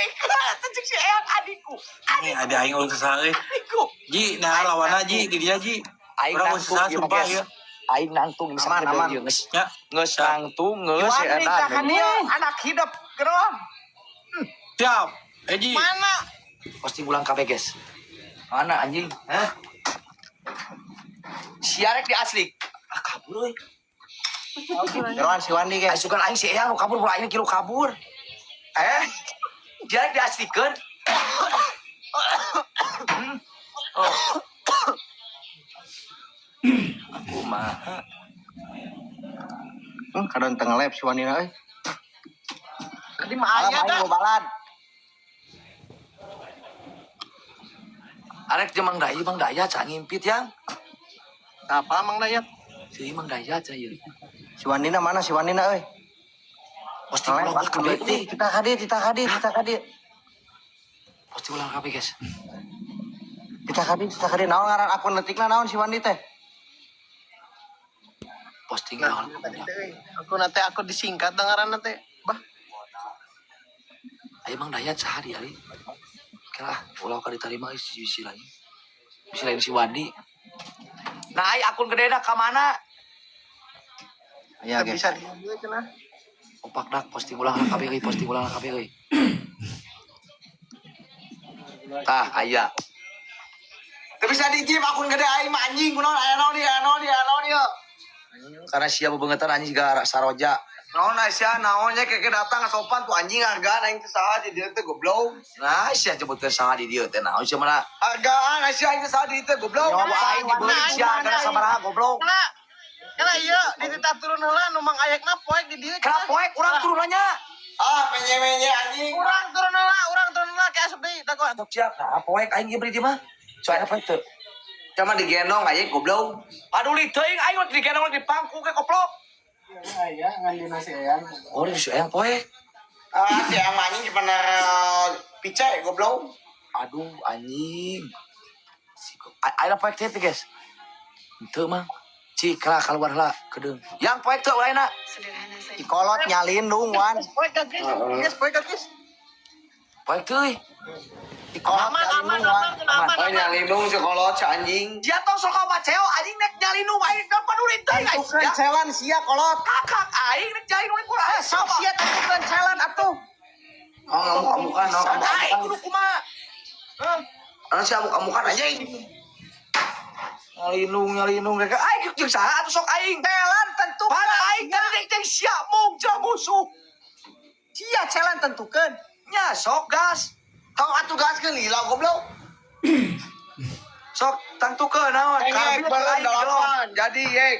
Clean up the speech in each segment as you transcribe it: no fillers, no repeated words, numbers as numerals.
Padulikan atuh cek si Eyang adikku. Ini ada aing ulah saha euy. Adikku. Ji, nah lawanna Ji di dia Ji. Aing Urang nangtung usaha ieu mah, sumpah guys. ya. Aing nangtung Aman, misalnya aman. ieu geus. Ya. Geus nangtung geus Wani edan. tah kan dia anak hidup geron. Siap. Eh Ji. Mana? Posting ulang kabeh, guys. Mana anjing? Hah? Siarek di asli. Ah kabur euy. Geron si Wandi Aing guys. sugan aing si Eyang nu kabur, bola aing kilu kabur. Eh? Siarek diaslikeun. Oh. Kumaha? Kadon tengah lab si Wandi na euy. Tadi mah aya Alam aing dah. mau balad. Arek jeung Mang Daya, Mang Daya cah ngimpit yang. Apa Mang Dayat? Si Mang Daya cah ieu. Si Wandina mana si Wandina euy? Posting ulang kabeh euy. Kita kadi, kita kadi, kita kadi. Posting ulang kabeh, guys. Kita kadi, kita kadi. Naon ngaran akun letikna naon si Wandi teh? Posting Nah, ulang. tadi teh, euy. Aku nate aku disingkat dengaran teh. Bah, Ayo Mang Dayat sehari hari. Kira ulah kali diterima si si lain. Si lain si Wandi. Nah, ai akun gedena ka mana? Ya teu guys. bisa diambil cenah. Opak dak posting ulang kabeh euy, posting ulang kabeh euy. Tah, aya. Teu bisa di gym akun gede aing mah anjing kunaon aya naon ieu, aya naon ieu, aya naon ieu. Karena sia bebengetan anjing siga saroja. Naon Aisyah, naonnya keke datang sopan tuh anjing hargaan aing teh saha di dieu teh goblok. Nah, sia jebutkeun saha di dieu teh naon sia mana? Hargaan Aisyah aing teh saha di dieu teh goblok. Nyawa aing dibeulit sia gara sabaraha goblok. Kena kena ieu dititah turun heula nu Mang Ayekna poek di dieu. Kenapa poek urang turunannya? Ah, menye-menye anjing. Urang turun heula, urang turun heula ke asup deui da Sok siap. Nah, poek aing ge beri di mah. Soalnya poek teu. Cuma digendong aja goblok. Paduli teuing aing mah digendong di pangku ke koplok. Aya ngan dina si Eyang. Oh, di si Eyang poek. Ah, si Eyang anjing gimana pice goblok. Aduh, anjing. Aing poek teh guys. Henteu mang. Cik lah keluar lah kedeung. Yang poek teu lainna. Sederhana saja. Dikolot nyalindung wan. Poek ka guys, guys poek ka guys. Poek teu euy. Dikolot Aman aman nyalindung wan. aman cenah, aman. Oh Aman. nyalindung si kolot si anjing. Dia tong sok ka ceo anjing nek nyalindung aing dan paduli teuing aing. Tentukeun celan sia kolot. Kakak aing nek nyalindung kurang. Eh, sok sia tentukeun celan atuh. Oh, ngamuk-amukan, oh, Aing ngamuk-amukan. kudu kumaha? Hah? Anu si amuk-amukan anjing. Nyalindung nyalindung rek aing jeung saha atuh sok aing. Celan tentukeun. Para aing tadi nek jeung sia mung jeung musuh. Sia celan tentukeun. Nya sok gas. Tong atuh gaskeun lila goblok. Sok tangtukeun naon? Engek Karbit beuleum aing jelong. dalapan jadi yek.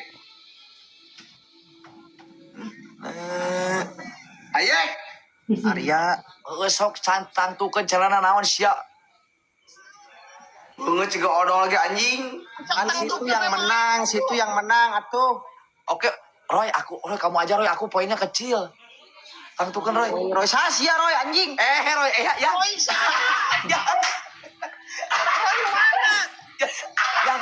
Ayek. Arya Heeh sok tangtukeun celana naon sia. Beungeut jiga odol ge anjing. Kan situ yang menang, situ yang menang atuh. Oke, Roy, aku Roy kamu aja Roy, aku poinnya kecil. Tangtukeun Roy. Roy sasia Roy anjing. Eh, Roy, eh ya. Roy saha? Ya. Roy mana? Yang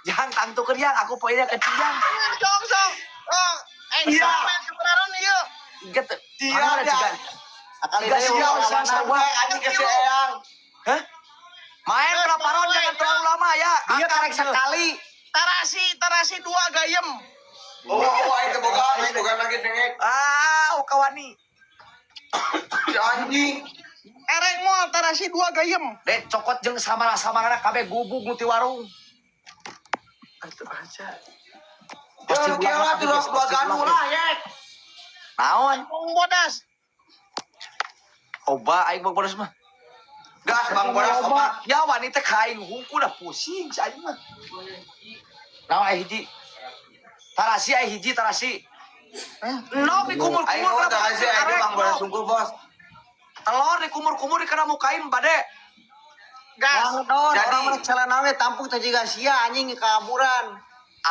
yang tangtukeun yang aku poinnya kecil yang. Sok sok. Oh, eh Iya. sok main kebenaran ieu. Ingat, Dia, mana dia. juga. Akali Tiga deui sia, lawan sia, gue, anjing ke si Eyang. Hah? Main berapa round jangan terlalu lama ya. Dia Angkat karek sekali. Tarasi tarasi dua gayem. Oh, oh, aing teh boga, aing boga lagi cengek. Ah, Okawani. Si anjing. Erek moal tarasi dua gayem. Dek cokot jeung samara-samarana kabeh gubug nu ti warung. Atuh aja. Pasti Ya, ulang kira lagi, tuh guys. dua Pasti ganu ulang, lah, yek. Naon? Bang bodas. Oba aing bang bodas mah. Gas Bang Bodas oba. Ya wanita ka aing hungkul dah pusing si aing mah. Naon aya hiji? Tarasi aya hiji tarasi. Nok dikumur-kumur Aing mau kenapa tarasi aing arek, Bang Bodas nok. sungguh, Bos. Telur dikumur-kumur dikena mukain bade. Gas. Bang Don, Jadi- orang mah celana we tampuk teh jiga sia anjing kaburan.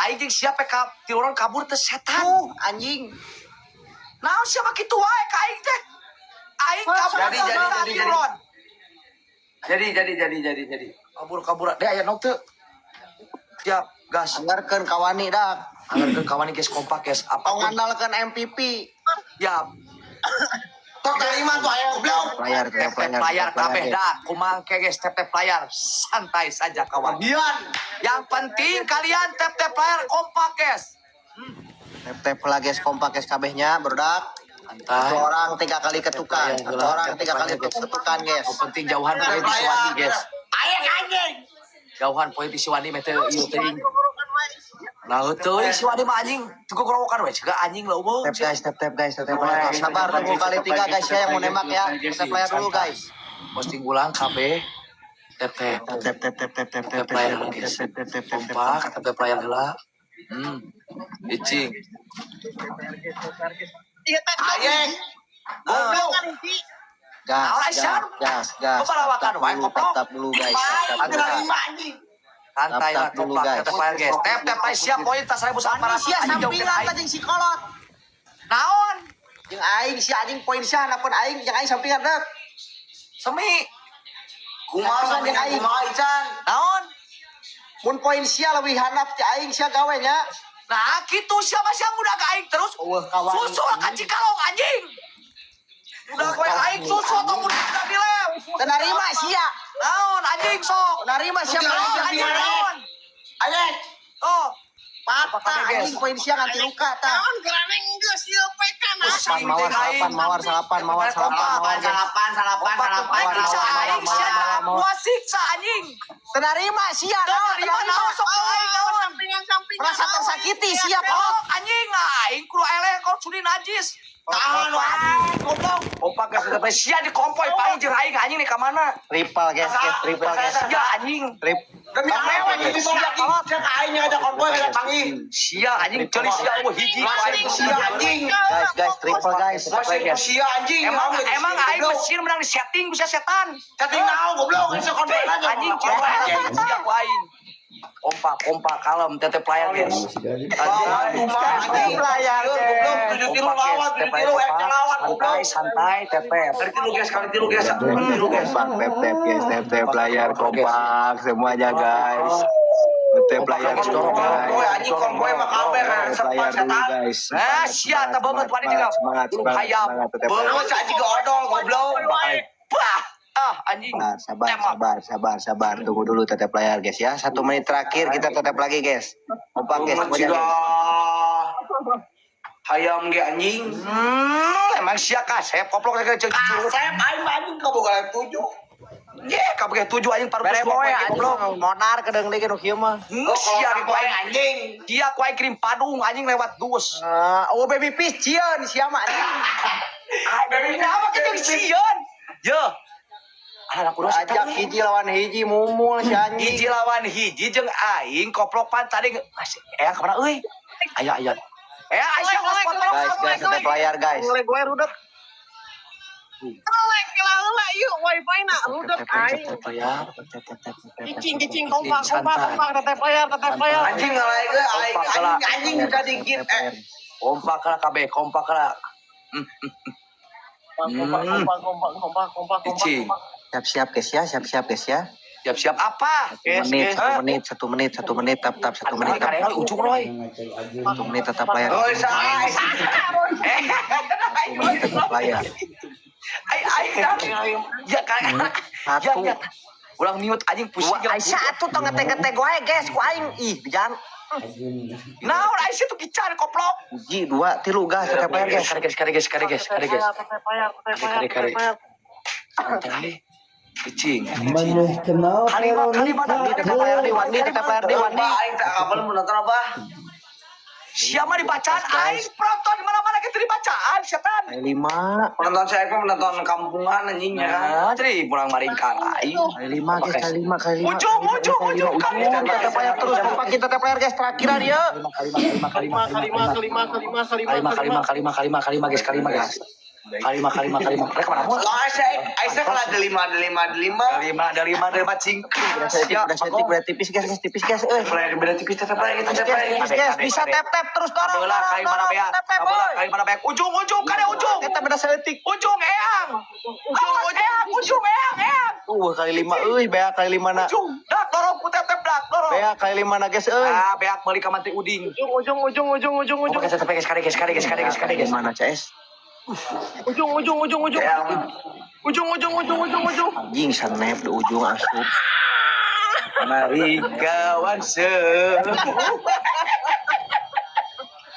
Aing jeung siapa ka ti urang kabur teh setan. Tuh anjing. Naon siapa kitu wae ka aing teh? Aing kabur Jadi, jadi, jadi, jadi. Jadi jadi jadi jadi jadi. Kabur kabur deh aya nok teu. Siap, gas. Anggarkeun kawani dak. Anggarkeun kawan guys kompak guys. Tong Apapun. ngandalkeun MVP. Siap. Tok terima tuh aya goblok. Layar, Tap tap tap layar, layar tap layar, kabeh guys. dah. Kumangke guys, tap tap layar. Santai saja kawan. Bian. Yang penting kalian tap tap layar kompak guys. Tap tap lah guys, kompak guys kabehnya, barudak. Satu Santai. orang tiga kali ketukan, satu orang tiga kali ketukan guys. Yang penting jauhan poe di Siwandi guys. Ayo anjing. Jauhan poe di Siwandi meh teu ieu teuing. Lah teuing Siwandi mah anjing cukup gorowokan we cegah anjing lah eueuh. Tap guys, tap tap guys, tap tap layar. Sabar, tunggu kali tiga guys ya yang mau nembak ya. Tap layar dulu guys. Posting ulang KB. Tap tap. Tap tap tap tap tap Tap tap layar guys. Kompak, tap tap layar heula. Icing. Iya teh. Ayo. Goblok. Gas, Nah, gas, gas, gas. Kepalawakan, Tap wae, dulu, koplok. tap tap dulu guys. Tap tap dulu. Ada lima anjing. Santai lah Tap-tap dulu, kompak, guys. tap tap layar guys. Tap tap layar siap poin tas 1400 Sia anjing jauhkeun sampingan aing. jeung si kolot. Naon? Jeung aing si anjing poin sia handapun aing jeung aing sampingan dek. Semi. Kumaha Sampingan jeung aing. kumaha Ican. Naon? Mun poin sia leuwih handap ti aing sia gawe nya. Nah, gitu siapa sih yang udah ke aing terus? Eueuh kawan. Susul ka Cikalong anjing. Udah kowe aing susul atau udah di lem. Teu narima sia. Naon anjing sok. Teu narima sia Naon anjing naon? Ayo. Oh, Patah anjing poin sia nganti luka tah. Naon gerane geus ieu PK nah. Salapan mawar salapan mawar salapan mawar salapan mawar guys. Salapan, salapan, salapan. aing siksa aing sia mawar, mawar. gua siksa anjing. Teu narima sia Teu naon narima naon sok ke aing naon. Sampingan sampingan. Merasa tersakiti sia kolot. Oh, anjing lah aing kudu eleh kau sudi najis. Tahan wae, goblok. Kompak guys, sampai sia di kompoi paling jeung aing anjing nih ka mana? Triple guys, guys, triple guys. Sia anjing. Trip. Demi apa anjing di bawah anjing? Cek aing ngajak konvoy ngajak panggil. Sia anjing ceuli sia eueuh hiji ku aing. Sia anjing. Guys, guys, triple guys. Masih sia anjing. Emang emang aing mesin menang di setting bisa setan. Chatting naon goblok, geus konvoy aja. Anjing ceuli anjing sia ku aing. Kompak kompak kalem tetep layar guys. Lawan kumaha anjing. Layar, Goblok, 7 tilu lawan, 7 tilu ek lawan goblok. Santai santai tetep. Kali tilu guys, kali tilu guys. Tilu guys. Kompak, tap tap guys, tap tap layar kompak semuanya guys. Tap layar dulu Konvoy guys. anjing konvoy mah kabeh Tap resep layar dulu setan. guys. Nah, sia tah banget wani juga. Semangat, Belum semangat, hayam. semangat, tetap layar. Banget anjing godong goblok. Bah, ah anjing. Sabar, sabar, sabar, sabar, sabar. Tunggu dulu tetap layar guys ya. Satu menit terakhir kita tetap lagi guys. Kompak guys, Banget semuanya juga. guys. Hayam ge anjing. Emang sia kasep koplok rek ceuk. Kasep aing mah anjing kaboga 7. Ye, kabeh 7 anjing paru Bere dua boy poe goblok. anjing monar kedeng deui nu kieu mah. Sia ku aing anjing. Dia ku aing kirim padung anjing lewat dus. Ah, oh baby fish cieun sia mah anjing. Baby apa kita sieun? Yo. Alah aku dosa Ajak hiji lawan hiji mumul si anjing. Hiji lawan hiji jeung aing koplok pan tadi masih eyang kemana euy? Aya aya. Eh Aisyah hotspot Guys, guys, tetap layar guys. Ngeleg wae rudet. Ngeleg heula yuk wifi na rudet aing. Tetep layar. Cicing cicing kompak kompak kompak tetep layar tetep layar. Anjing ngalahin ge aing anjing anjing udah dikit eh. Kompak lah kabeh, kompak lah. Kompak kompak kompak kompak kompak kompak. Cicing. Siap-siap guys ya, siap-siap guys ya. Siap-siap apa? Satu menit, satu menit, satu menit, satu menit, tap tap, satu menit, tap, Karena ujung Roy. satu menit tetap layar. Oh, sai. Satu menit tetap layar. Ai ai. Ya kan. Ya Satu. ya. Ulang mute anjing pusing. Dua, Aisyah atuh tong ngetek-ngetek wae guys, ku aing ih jangan Naon Aisyah tuh kican koplok. hiji, dua, tilu gas tetap layar guys. Kare guys, kare guys, kare guys, kare guys. Tetep layar tetep layar Kare, kare, tetep layar. Santai. Cicing. Maneh kenal Kalimat, kalimat, Wandi tetap layar di Wandi, tetap layar di Wandi. Apa aing tak kabel mau nonton apa? Siapa dibacaan aing penonton di mana-mana kita dibacaan setan. Kali lima, Penonton saya mah penonton kampungan anjing ya kan. Nah, jadi pulang maringkang aing. kali lima guys, kali lima, kali lima. Ujung, kali lima, ujung, kali lima, ujung, kali ujung. lima. Tetap layar terus, kompakin tetap layar guys, terakhiran ya. Kalima, kalima, Kelima kelima kelima kelima kalima, kelima kalima, kalima, kalima, kalima, guys, kalima, guys. Kalima, kalima, kalima. Mereka mana mau? Lah Aisyah, Aisyah kalau ada lima, ada lima, ada lima. Kalima, ada lima, ada lima, cing. Udah setik, udah setik, udah tipis guys, guys, tipis guys, eh. Mulai beda tipis tetap lagi, tetap Guys, lagi. tipis guys, bisa tap tap terus dorong, Kabelah, dorong, kali mana dorong, beak? tap tap, Kabelah, boy. kali mana beak? Ujung, ujung, kade ujung. Kita beda setik. Ujung, eyang. Ujung, eyang, ujung, eyang, eyang. Kali lima, euy, beak kali lima na. Ujung, dak, dorong, ku tap tap, dak, dorong. Beak kali lima na guys, euy. Ah, beak meuli ka Mantri Uding. Ujung ujung ujung ujung ujung Oh, ujung. pakai tetep guys, kade guys, kade guys, kade guys, kade Kali guys. lima na CS. Ujung ujung ujung ujung. Ujung ujung ujung ujung ujung. Anjing snap di ujung asup. Mari kawan se.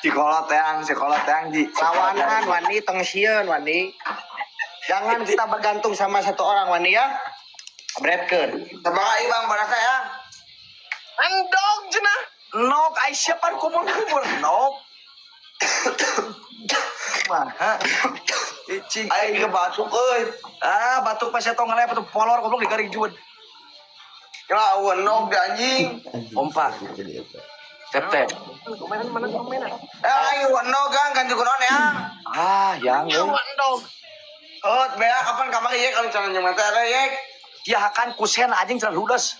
Cikolot yang, cikolot yang Ji. Lawanan Wani tong sieun Wani. Jangan kita bergantung sama satu orang Wani ya. Abretkeun. Sabaraha ieu Bang barasa ya. Endog cenah. Nok Aisyah pan kumur-kumur nok. Maha. Cicing. Aing ke batuk euy. Ah, batuk pas tong ngelep tuh polor goblok digaring juun. Kira eueun nog di anjing. Kompak. Tep tep. Komenan mana komenan? Eh aing eueun nog gang ganti kunaon ya. Ah, yang euy. Nyawa endog. Hot bea kapan kamari ye kalau cara nyemet teh ye. Dia hakan kusen anjing cenah ludes.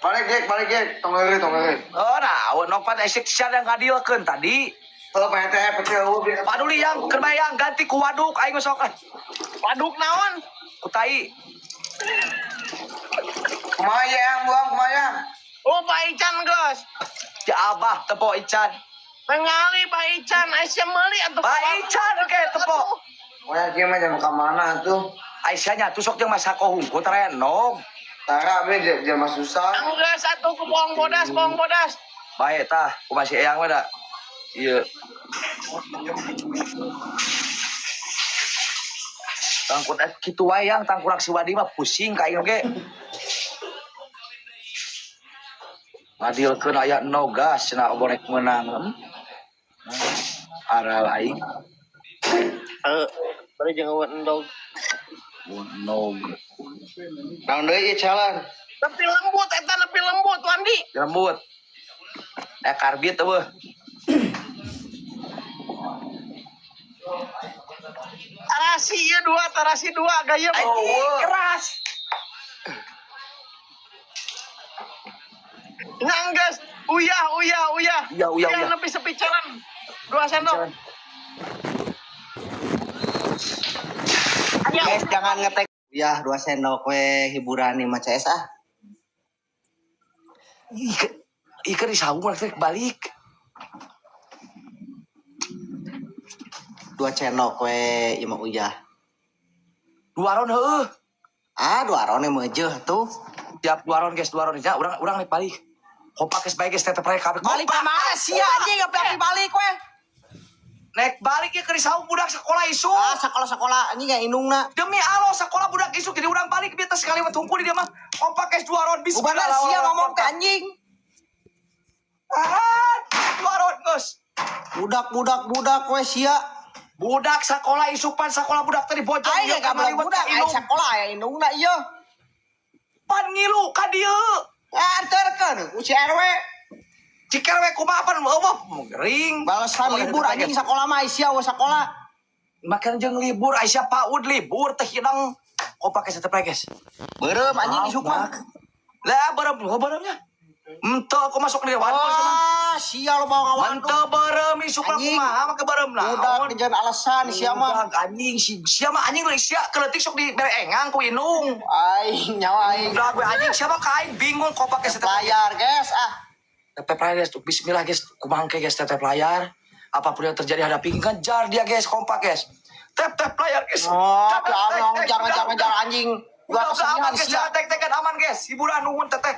Balik ye, balik ye. Tong heureuy, tong heureuy. Oh, nah, aweun nok pan esek sia yang ngadilkeun tadi. Kalau pengen teh pecel eueuh biar. Paduli yang keur bae yang ganti ku waduk aing sok ah. Waduk naon? Ku tai. Kumaha ye yang buang kumaha yang. Oh, Pak Ican geus. Ya abah tepo Ican. Mengali Pak Ican, Aisyah meuli atuh. Pak Ican ke tepo. Wah, kieu mah jam ka mana tuh? Aisyah nya tusok jeung Masako hungkul tara nog. Tara abdi dia mah susah. Anggeus atuh ku bohong bodas, bohong bodas. Bae tah, ku masih eyang mah da. Ieu. Tangkut kitu wae yang tangkurak si Wadi mah pusing ka aing oge. Ngadilkeun aya nogas cenah borek meunang. Aral aing. Heeh. Bari jeung eueun endog. Nog. Naon deui ieu challenge? Nepi lembut eta nepi lembut Wandi. Lembut. Eh karbit eueuh. Tarasi ieu dua, tarasi dua gaya. Anjing keras. Ngangges, uyah, uyah, uyah. Uyah, uyah, uyah. Nepi sepi jalan. Dua sendok. Ayo. Guys, jangan ngetek. Ya, 2 sendok we hiburan nih mah CS ah. Ih, ih kan disambung rek balik. 2 sendok we ieu mah uyah. 2 ron heueuh. Ah, 2 ron meujeuh tuh. Tiap 2 ron guys, 2 ron nya urang urang naik balik. Kompak geus bae geus tetep rek kabeh. Balik ka mana sia anjing ngapain balik we? Naik balik ya ke saung budak sekolah isuk. Ah, sekolah-sekolah anjing gak indungna. Demi Allah sekolah budak isuk jadi urang balik biar tes sekali mah tungku di dia mah. Kompak guys 2 ron bismillah. Ubanan sia ngomong teh anjing. Ah, 2 ron geus. Budak budak budak we sia. Budak sekolah isupan sekolah budak tadi bojong. Aing ge gablek budak aing sekolah aya indungna ieu. Pan ngilu ka dieu. Anterkeun ku si RW. Ciker we kumaha pan eueuh gering. Balasan libur anjing sekolah mah sia we sekolah. Makan jeung libur Aisyah PAUD libur teh hidang. Kompak guys tetep guys. Beureum anjing isupan. Lah beureum, oh beureumnya. Ente aku masuk di dewan. Ah, sia lo bawa ngawan. Ente beureum isupan Anjing. kumaha make beureum naon. Budak dijieun alasan sia mah. Budak anjing si sia mah anjing leuh sia keletik sok di bere engang ku indung. Aing nyawa aing. Budak gue anjing siapa ka aing bingung kompak guys tetep Layar guys ah. Tetep layar guys, bismillah guys, kumaha engke guys tetep layar. Apapun yang terjadi hadapi ngejar dia guys, kompak guys. Tep tep layar guys. Oh, Tep, tep, jangan tek, jangan udah, jangan jangan anjing. Udah, Gua udah kesedihan aman guys, sia. jangan tek tekan aman guys. Hiburan nuhun teteh.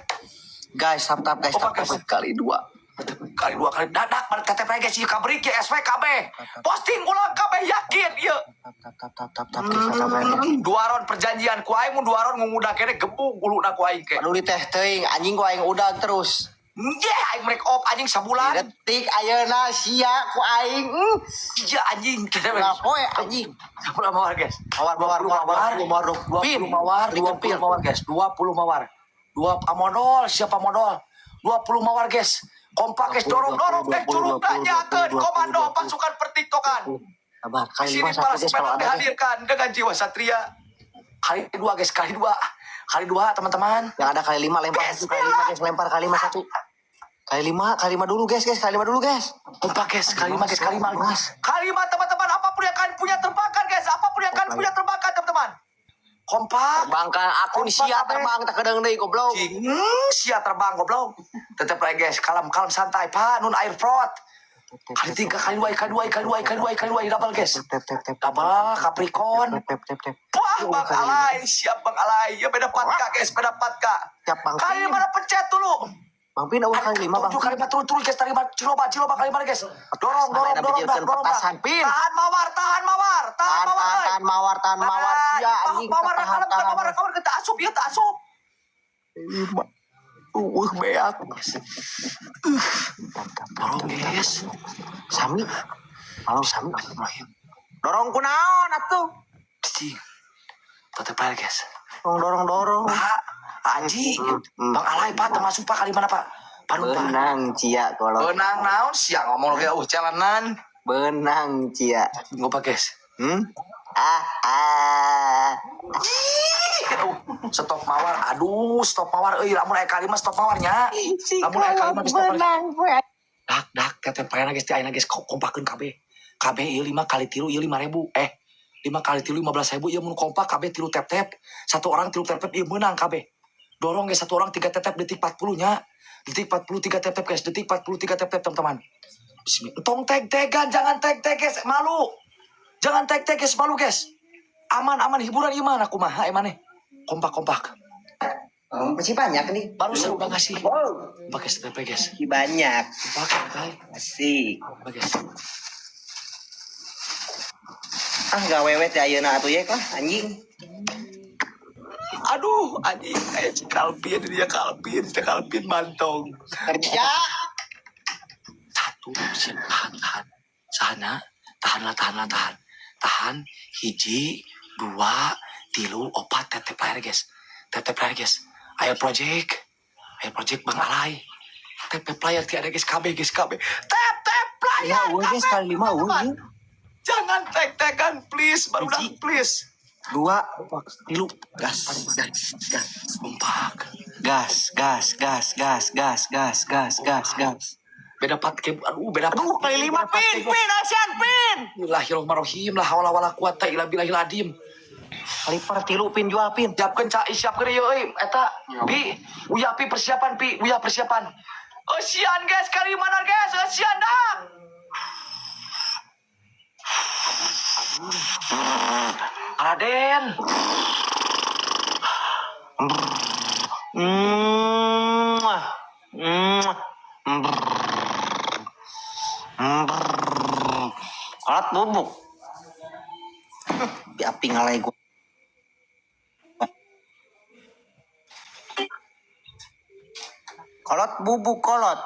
Guys, tap tap guys, tap Kompak tap. guys, kali dua. Kali dua kali dadak pada tetep layar guys, ieu kabrik ya SWKB. Posting ulang KB yakin ieu. Tap tap tap tap tap tap guys, tap tap. guys. 2 ron perjanjian ku aing mun 2 ron ngudah kene gebung guluna ku aing ke. Peduli teh teuing anjing gua aing udag terus. Ye aing mereka op anjing sabulan. Detik ayeuna sia ku aing. Iya anjing. Ulah poe anjing. Sabulan mawar guys. Mawar mawar mawar mawar mawar 20 mawar, 20 mawar guys, 20 mawar. Dua modal, siapa modal? 20 mawar guys. Kompak guys, dorong-dorong guys, curug tanyakeun komando pasukan pertiktokan. Sabar, kali Sini lima para satu guys kalau sepeda ada guys. dihadirkan dengan jiwa satria. Kali dua guys, kali dua. Kali dua teman-teman. Yang ada kali lima lempar satu kali lima guys, lempar kali lima satu. Kali lima dulu guys, guys, kali lima dulu guys. Kompak guys, kali lima guys, kali lima. Mas. Kali lima teman-teman, apapun yang kalian punya terbangkan guys, apapun yang kalian punya terbangkan teman-teman. Kompak. Terbangkan akun sia terbang tak kedeng deui goblok. Cing, sia terbang goblok. Tetep lagi guys, kalem kalem santai pak, nun air fraud. Kali tiga, kali dua, kali dua, kali dua, kali dua, kali dua, double guys. Tap tap tap. Double Capricorn. Tap tap tap. Wah, Bang Alay, siap Bang Alay. Ya beda 4K guys, beda 4K. Siap Bang Kali Pin. mana pencet dulu. Bang Pin eueuh kali lima Bang. Tujuh kali empat turun turun guys, terima ciloba ciloba kali mana guys. Dorong dorong Mana dorong dah, bijilkeun dorong dah. petasan, Pin. Tahan mawar, tahan mawar, tahan Tahan mawar. tahan tahan mawar tahan mawar sia anjing Mawar tahan tahan tahan. mawar mawar kita asup ya, tak asup. Lima. Eueuh beak. Dorong guys. Sami. Halo Sami. Dorong kunaon atuh? Cing. Tetep aja guys. Dorong dorong dorong. Pak, Aji, Bang Alay Pak, termasuk Pak kali mana Pak? Paru Pak. Benang cia kalau Benang naon siang ngomong kayak jalanan. benang cia. Ngopak guys. Hmm? Ah ah. Ih, aduh, stop mawar, aduh, stop mawar, euy, lamun aya kalima stop mawarnya. Lamun aya kalima stop mawar. benang Dak, dak, teteh payana geus teh ayeuna geus kompakeun kabeh. Kabeh ieu 5 kali 3 ieu 5.000. Eh, 5 kali 3 15.000 ieu mun kompak kabeh 3 tep-tep. Satu orang 3 tep-tep ieu meunang kabeh. Dorong guys satu orang 3 tep-tep detik 40 nya. Detik 43 tep-tep guys, detik 43 tep-tep teman-teman. Bismillah. Tong tag-tagan, jangan tag-tag guys, malu. Jangan tag-tag guys, malu guys. Aman aman hiburan ieu mah aku mah emane. Kompak kompak. Oh, masih banyak nih. Baru seru banget sih. Wow, Kompak guys, TP guys. masih banyak. Kompak, kompak. Asik. Kompak guys. Ah, gak wewet ya ayeuna atuh yek lah anjing. Aduh, anjing kayak si Kalvin, dia Kalvin, si Kalvin mantong. Kerja. Satu, siap, tahan, tahan. Sana, tahanlah, tahanlah, tahan. Tahan, hiji, dua, tilu, opat, tetep layar guys. Tetep layar guys. Ayo project, ayo project Bang Alay. Tetep layar tiada guys, KB guys, KB. Tetep Ya, layar, eueuh guys KB, kali lima eueuh. teman-teman. Jangan tag-tagan, please. Baru dah, please. Dua, tilu, gas, gas, gas, Kompak. gas, gas, gas, gas, gas, gas, gas, gas, gas. Beda 4 ke, aduh, beda Aduh, kali lima pin, pin, asian pin. Bismillahirrahmanirrahim. La haula wala quwata illa billahil adim. Kali per tilu pin jual pin. Siapkeun cai, siapkeun ieu euy eta. Pi, uya pi persiapan pi, uya persiapan. Eusian guys, kali mana guys? Eusian dah. Raden. Mwah. Mwah. Brrr. Alat bubuk. Bi api ngalai gua. Kolot bubuk kolot.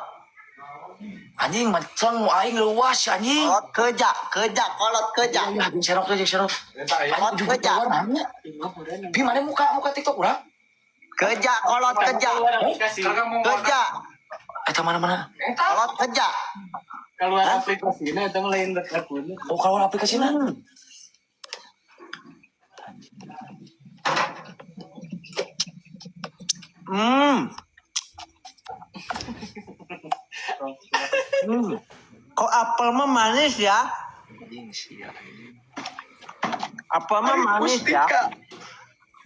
Anjing menceng aing leuwas anjing. Kolot keja, keja, kolot keja. Ya, jeung serok teh jeung serok. Kolot keja, Pi mana muka muka TikTok urang? keja, kolot keja. Keja, Eta mana-mana? kolot keja. Keluar aplikasinya itu lain akun. Oh, kalau aplikasina. Hmm. Kok apel mah manis ya? Anjing sia. Apel mah manis ya?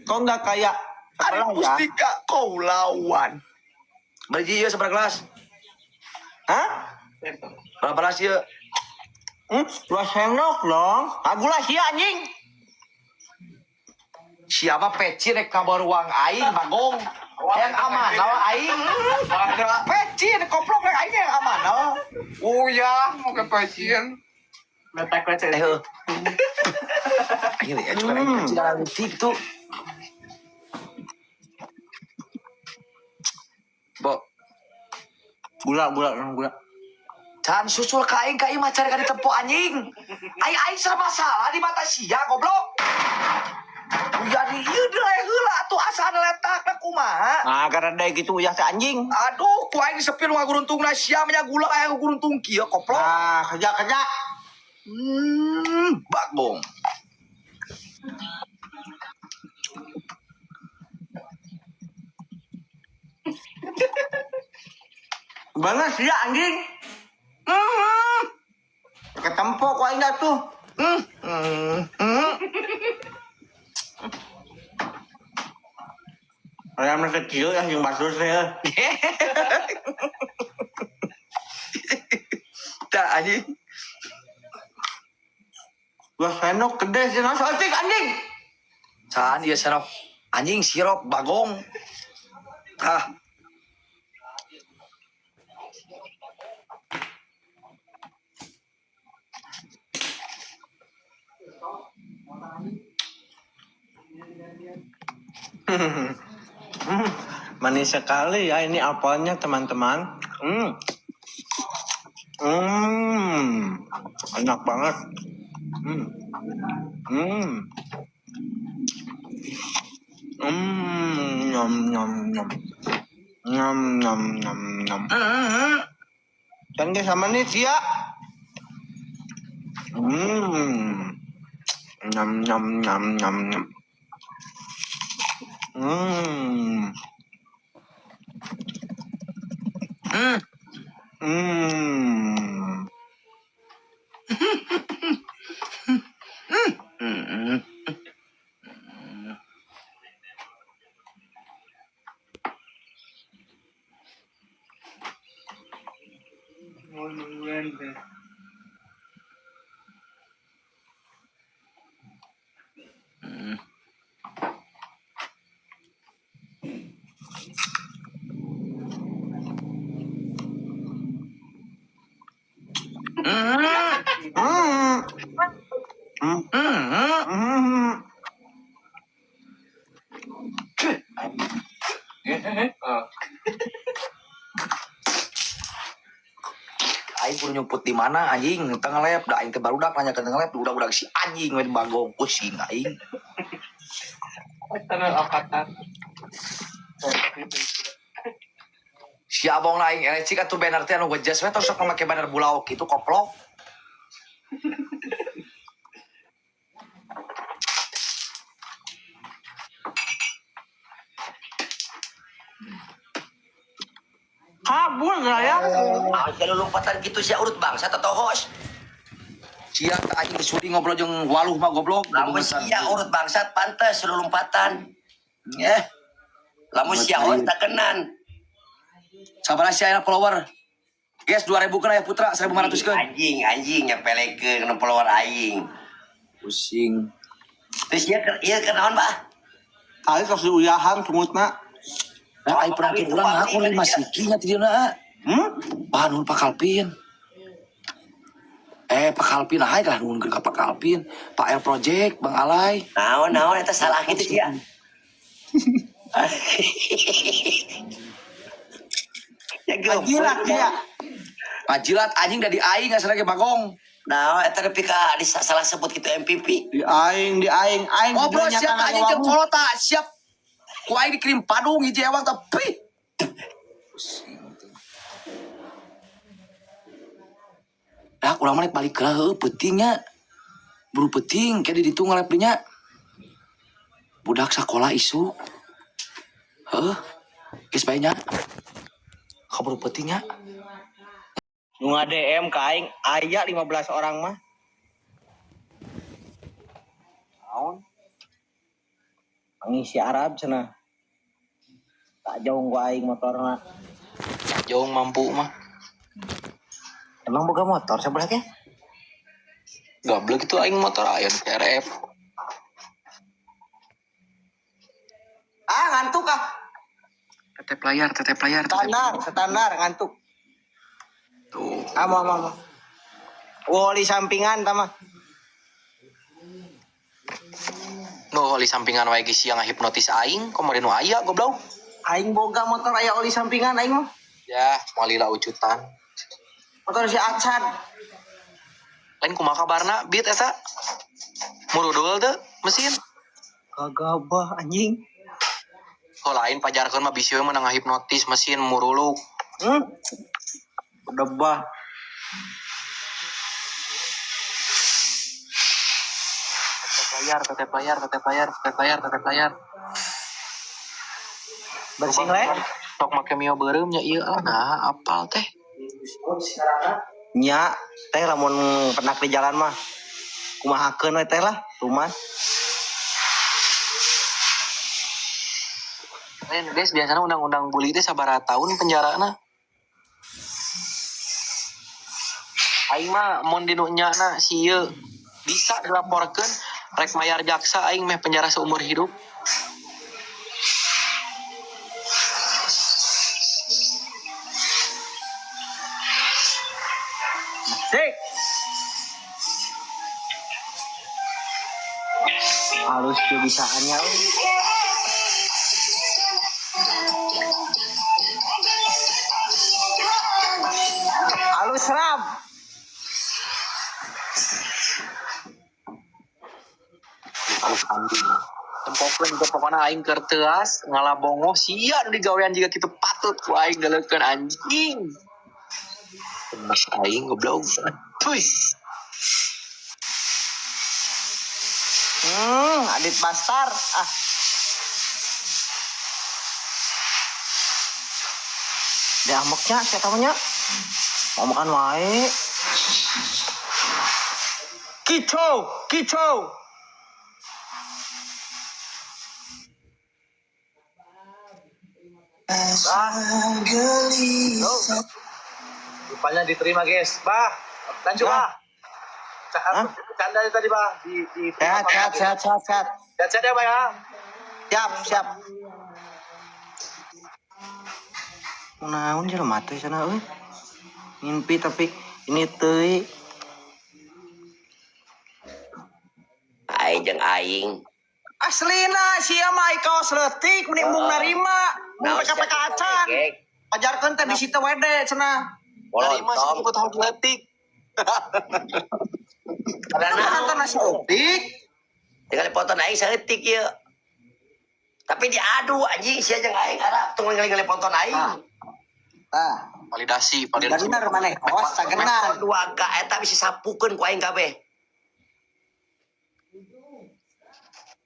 Kok nggak kayak Ari sebelah ya? Mustika kau lawan. Beri ieu seberapa kelas? Hah? Berapa kelas ieu? Hmm, dua sendok dong. Aku lah sih anjing. Siapa peci rek kabar uang aing bagong. Yang aman lawan aing. Peci rek koplok rek aing yang aman lawan. Oh ya, mau ke pasien. Letak aja. Eh heuh. Aing ya cuman aing peci dalam detik tuh. Bo, Gula, gula, gula. Can susul ka aing ka imah cari ka ditempo anjing. Aing aing serba salah di mata sia goblok. Jadi ieu deui heula atuh asa letakna kumaha. Nah, karena dia gitu ya si anjing. Aduh, ku aing disepil nu ngaguruntungna sia mah gula aya ngaguruntung kieu koplok. Nah, kerja, kerja. Bagong. Banget sih ya anjing. Ketempok kok aing dah tuh. Ayam kecil yang basus ya. Dah anjing. Gua sendok gede sih nasi anjing anjing. Saan ieu sendok? Anjing sirup bagong. Tah. Manis sekali ya ini apelnya teman-teman. Hmm. Hmm. Enak banget. Hmm. Hmm. Hmm. Nyam nyam nyam. Nyam nyam nyam nyam. Kan guys sama nih ya. Hmm. Nyam nyam nyam nyam nyam. Hmm. Hmm. Hmm. Hmm. Mau nungguan deh. Hmm. Hmm. Hmm. Hmm. Hmm. Aing kudu nyumput di mana anjing tengah lep da aing teh barudak nanya ke tengah lep udah-udah si anjing we bagong pusing aing. Tanah angkatan. Si abong lah aing elecik atuh banner teh anu ngejas we tos sok make banner bulaok kitu koplok. Kabur lah ya. Ah, kalau lompatan gitu sih urut bangsa atau host. Sia teh anjing sudi ngobrol jeung waluh mah goblok. Lamun sia urut bangsat pantes lu lompatan. Eh. Lamun sia host tak kenan. Sabaraha sia aya follower? Guys, 2000 kena ya Putra, 1500 keun. Anjing, anjing nyepelekeun kana follower aing. Pusing. Terus ieu ieu kenaon, Bah? Aing tos diuyahan sungutna. Nah, aing pernah ulang aku lima siki nya ti dieuna. Hmm? Bah nuhun Pak Kalpin. Eh, Pak Kalpin ah lah nuhun ka Pak Kalpin, Pak R Project, Bang Alay. Naon naon eta salah gitu sia. Ya Gila dia. Ngajilat anjing dari aing ngasana ge bagong. Nah, eta nepi ka di salah sebut gitu MVP. Di aing, aing Ngobrol didinya siap tanah anjing jeung wawu. kolota, siap. Ku aing dikirim padung hiji ewang tapi. Dah urang mah rek balik heula heueuh peuting nya. Buru peuting ke di ditu ngalep nya. Budak sakola isuk. Heueuh. Geus bae nya. Kaburu peuting nya. Nu DM ka aing aya 15 orang mah. Naon? Pangisi Arab cenah. Tak jauh gua aing motorna. Jauh mampu mah. Emang boga motor sebelah ke? Gablek itu aing motor aing CRF. Ah, ngantuk ah. Tetep layar, tetep layar, tetep. Standar, standar ngantuk. Tuh. Ah, mau mau mau. Woli sampingan tama. Nu oli sampingan wae geus sia ngahipnotis aing, komo nu aya goblok. Aing boga motor aya oli sampingan aing mah. Ya, moal lila ucutan. Motor si Acan. Lain kumaha kabarna bit eta? Murudul teu mesin. Gagabah anjing. Oh lain pajarkeun mah bisi we menang ngahipnotis mesin muruluk. Hmm? Udah bah. Tetep layar, tetep layar, tetep layar, tetep layar, tetep layar. Bersih le. Sok make mio beureum nya ieu ah nah apal teh. Nya, teh lamun penak di jalan mah. Kumahakeun we teh lah, rumah. Lain guys, biasanya undang-undang bully teh sabaraha tahun penjarana. Aing mah mun dinu nyana si ieu bisa dilaporkeun rek mayar jaksa aing meh penjara seumur hidup. Sik. Halus kebisaannya euy. Halus ram. Tempokeun ke pokona aing keur teuas ngalabongo sia nu digawean jiga kitu patut ku aing galeukeun anjing. Mas aing goblok. Puy. Adit Bastar. Ah. Dia ameknya, saya tahunya. Mau makan wae. Kicau, kicau. Ah. Rupanya diterima, guys. Bah, lanjut, Bah. Bah. Canda tadi, Bah. Di Sehat, sehat, sehat, sehat, sehat. Sehat, sehat ya, Bah ya. Siap, siap. Naon jelema teh cenah euy. Ngimpi tapi ini teuy. Aing jeung aing. Aslina sia mah ai kaos leutik meni embung narima. Mun Naon PKPK acan. Ajarkeun teh bisi teu wede cenah. Tarima sih Molontong. ikut hal leutik. Karena Kan nasi leutik. tinggal dipoto aing saeutik ieu. Tapi diadu anjing sia jeung aing arah tong ningali ponton aing. Ah, Validasi, validasi. bener maneh host sagenan. 2K eta bisa sapukeun ku aing kabeh.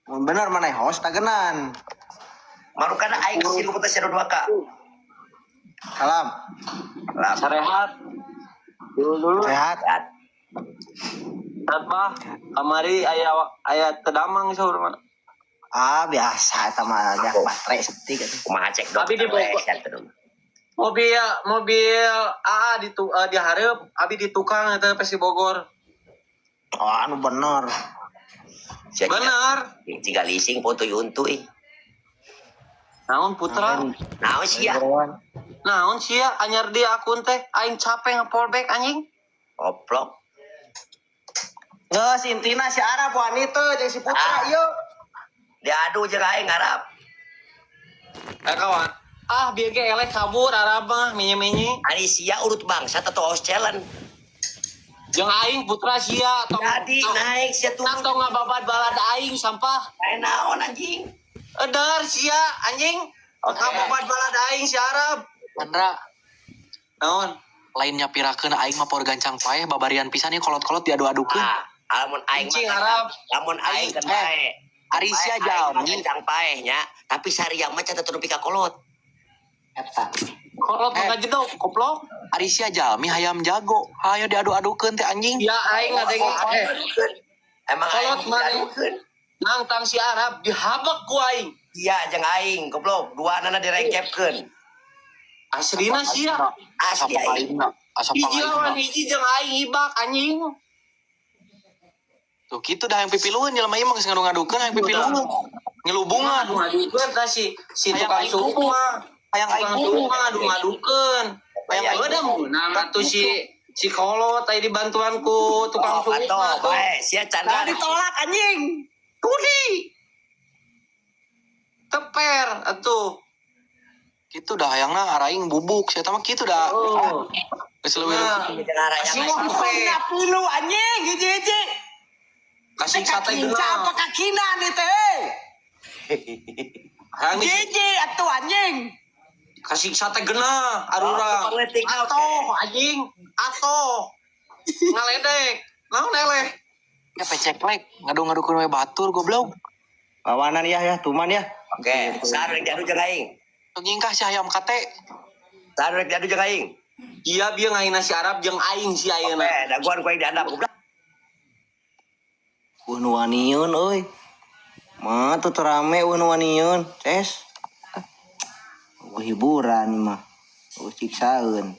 Mun bener maneh host tagenan. Marukana aing sih ku sia 2K. Salam. Lah, Sarehat. Dulu dulu. Sehat. sehat. Sehat, Bah. Kamari aya aya tedamang saur mah. Ah, biasa eta mah aja baterai seperti gitu. Kumaha cek Tapi dokter di we, Bogor. sia teu. Mobil mobil AA di di hareup, abi di tukang eta Pesi Bogor. Oh, anu bener. Sia Bener. Tinggal leasing foto yuntu ih. Naon putra? Naon sia? Naon sia anyar di akun teh aing capek nge-fallback anjing. Goblok. Geus intina si Arab wani teu jeung si Putra Ah. ieu. Diadu jeung aing ngarap. Eh kawan. Ah bieu ge eleh kabur Arab mah minyi-minyi. Ari sia urut bangsat atau host challenge. Jeung aing putra sia tong Jadi naik sia turun. tong ngababat balad aing sampah. Kayak naon anjing. Edar sia anjing. Oke. Ngababat balad aing si Arab. Chandra, Naon? lainnya pirakeun aing mah por gancang paeh babarian pisan ieu kolot-kolot diadu-adukeun. Ah, lamun aing Anjing, mah kan- Arab. Lamun aing kan bae. Ari sia Bae, aing mah jalmi. kencang paeh nya, tapi sariang mah can teu nepi ka kolot. Eta. Kolot mah ngajedog goblok. Ari sia jalmi hayam jago. Hayo diadu-adukeun teh anjing. Ya aing ngadenge Emang Kolot aing mana? diadukeun. nangtang si Arab dihabek ku aing. Iya jeung aing goblok, duanana direngkepkeun. Aslina sia. Asli Asa aing. aingna, asa Hiji lawan pangaingna. hiji jeung aing hibak anjing. Tuh kitu dah yang pipilueun jelema ieu mah geus ngadu-ngadukeun hayang pipilueun. Ngelubungan. Ngadu-ngadukeun tah si si Hayang tukang aing suku kubu. mah. Hayang aing Tukang kubu. suku mah ngadu-ngadukeun. Hayang Hayang aing udah meunang atuh si si kolot tadi dibantuan ku tukang Oh, suku atuh, mah tuh. bae sia Nah Chandra. ditolak anjing. Tudi. Teper atuh. Kitu dah hayangna araing bubuk. Sia mah kitu dah. Oh. Geus leuwih. Nah, Jeung arayang Kasih aing. sampai Pilu anjing hiji-hiji. kasih sate Kakinca geuna. apa kakina nih teh? Hayang Hiji atuh anjing. kasih sate geuna arurang. Oh, pangletik, oke. Atoh anjing, atoh. Ngaledek. Naon eleh? Ya peceklek ngadu-ngadukeun we batur goblok. Lawanan ya ya, tuman ya. Oke, saha rek diadu jeung aing? Tong nyingkah si hayam kate. Saha rek diadu jeung aing? Iya bieu ngaina si Arab jeung aing si ayeuna. Oke, daguan ku aing diandap goblok. Eueuh nu waniun euy. Mah tuh rame eueuh nu waniun, Ces. Eueuh hiburan mah. Eueuh siksaeun.